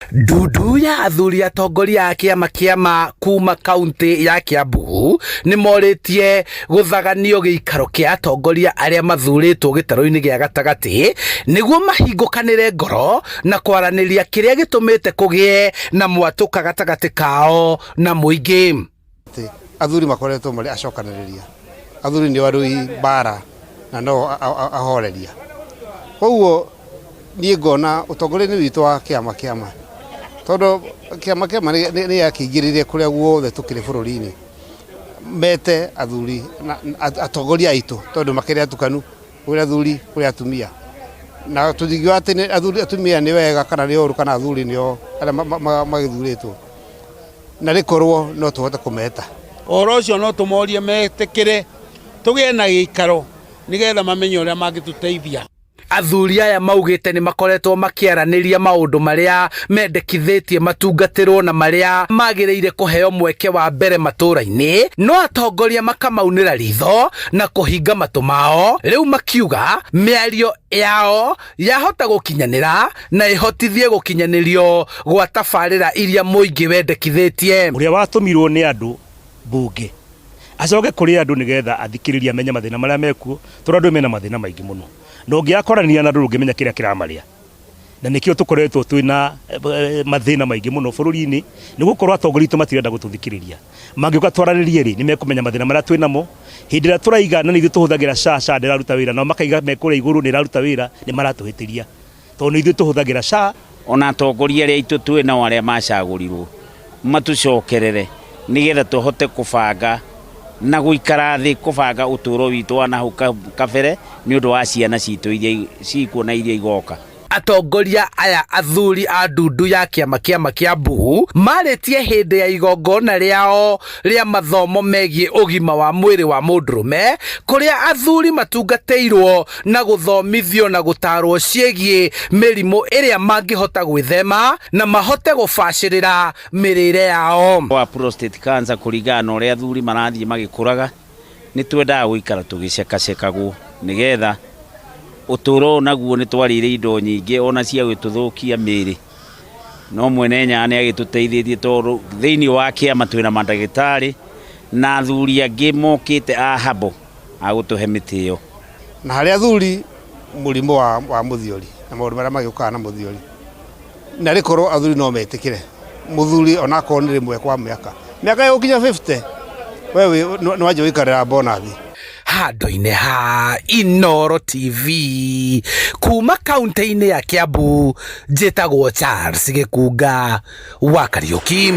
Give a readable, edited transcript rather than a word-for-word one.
Ndundu ya athuri atongoria a kĩama kĩama kuma kaunti ya Kiambu nĩ morĩtie gũthaganio gĩikaro kĩa atongoria arĩa mathurĩtwo gĩtarũ-inĩ gĩa gatagatĩ nĩguo mahingũkanĩre ngoro na kwaranĩria kĩrĩa gĩtũmĩte kũgĩe na mwatũka gatagatĩ kao na mũingĩ. Atĩ athuri makoretwo marĩ acokanĩrĩria, athuri nĩo arũi mbara na no ahoreria. Koguo niĩ ngona ũtongoria-inĩ witũ wa kĩama kĩama, tondũ kĩama kĩama nĩ gĩakĩingĩrĩire kũrĩa guothe tũkĩrĩ bũrũri-inĩ, mete athuri atongoria aitũ tondũ makĩrĩ atukanu, kũrĩ athuri kũrĩ atumia. Na tũtingiuga atĩ athuri atumia nĩ wega kana nĩ ũru kana athuri nĩo arĩa magĩthurĩtwo. Na rĩkorwo no tũhote kũmeta. Ũhoro ũcio no tũmorie metĩkĩre tũgĩe na gĩikaro nĩgetha mamenye ũrĩa mangĩtũteithia. Athuri aya maugĩte nĩ makoretwo makĩaranĩria maũndũ marĩa mendekithĩtie matungatĩrwo na marĩa magĩrĩire kũheo mweke wa mbere matũra-inĩ, no atongoria makamaunĩra ritho na kũhinga matũ mao, rĩu makiuga mĩario yao yahota gũkinyanĩra na ĩhotithie gũkinyanĩrio gwa tabarĩra iria mũingĩ wendekithĩtie. Ũrĩa watũmirwo nĩ andũ mbunge acoke kũrĩ andũ nĩgetha athikĩrĩrie amenye mathĩna marĩa mekuo, tondũ andũ mena mathĩna maingĩ mũno, na ũngĩaga kwaranĩria na andũ ndũngĩmenya kĩrĩa kĩramarĩa. Na nĩkĩo tũkoretwo twĩna mathĩna maingĩ mũno bũrũri-inĩ, nĩ gũkorwo atongoria aitũ matirenda gũtũthikĩrĩria. Mangĩũka twaranĩrie rĩ, nĩ mekũmenya mathĩna marĩa twĩ namo. Hĩndĩ ĩrĩa tũraiga na nĩ ithuĩ tũhũthagĩra SHA, SHA ndĩraruta wĩra, nao makaiga me kũrĩa igũrũ nĩ ĩraruta wĩra, nĩ maratũhĩtĩria. Tondũ nĩ ithuĩ tũhũthagĩra SHA. Ona atongoria arĩa aitũ twĩ nao arĩa macagũrirwo matũcokerere nĩgetha tũhote kũbanga na gũikara thĩ kũbanga ũtũũro witũ wa nahau kabere nĩ ũndũ wa ciana citũ iria cikuo na iria igoka. Atongoria aya athuri a ndundu ya kĩama kĩama Kiambu marĩtie hĩndĩ ya igongona rĩao rĩa mathomo megiĩ ũgima wa mwĩrĩ wa mũndũrũme kũrĩa athuri matungatĩirwo na gũthomithio na gũtarwo ciĩgiĩ mĩrimũ ĩrĩa mangĩhota gwĩthema na mahote gũbacĩrĩra mĩrĩre yao. Wa prostate cancer kũringana na ũrĩa athuri marathiĩ magĩkũraga nĩ twendaga gũikara tũgĩcekacekagwo nĩgetha ũtũũro ũyũ naguo nĩ twarĩire indo nyingĩ ona cia gũtũthũkia mĩĩrĩ. No Mwene Nyaga nĩ agĩtũteithĩtie tondũ thĩinĩ wa kĩama twĩna mandagĩtarĩ na athuri angĩ mokĩte a habo a gũtũhe mĩtĩ ĩyo. Na harĩ athuri mũrimũ wa, wa mũthiori na maũndũ marĩa magĩũkaga na mũthiori, na rĩkorwo athuri no metĩkĩre mũthuri onakorwo nĩ rĩmwe kwa mĩaka mĩaka ĩgũkinya 50 we nĩ wanjia gũikarĩra bonathi. Handũ-inĩ ha Inooro TV kuma kaunti-inĩ ya Kiambu, njĩtagwo Charles Gĩkunga wa Kariũki.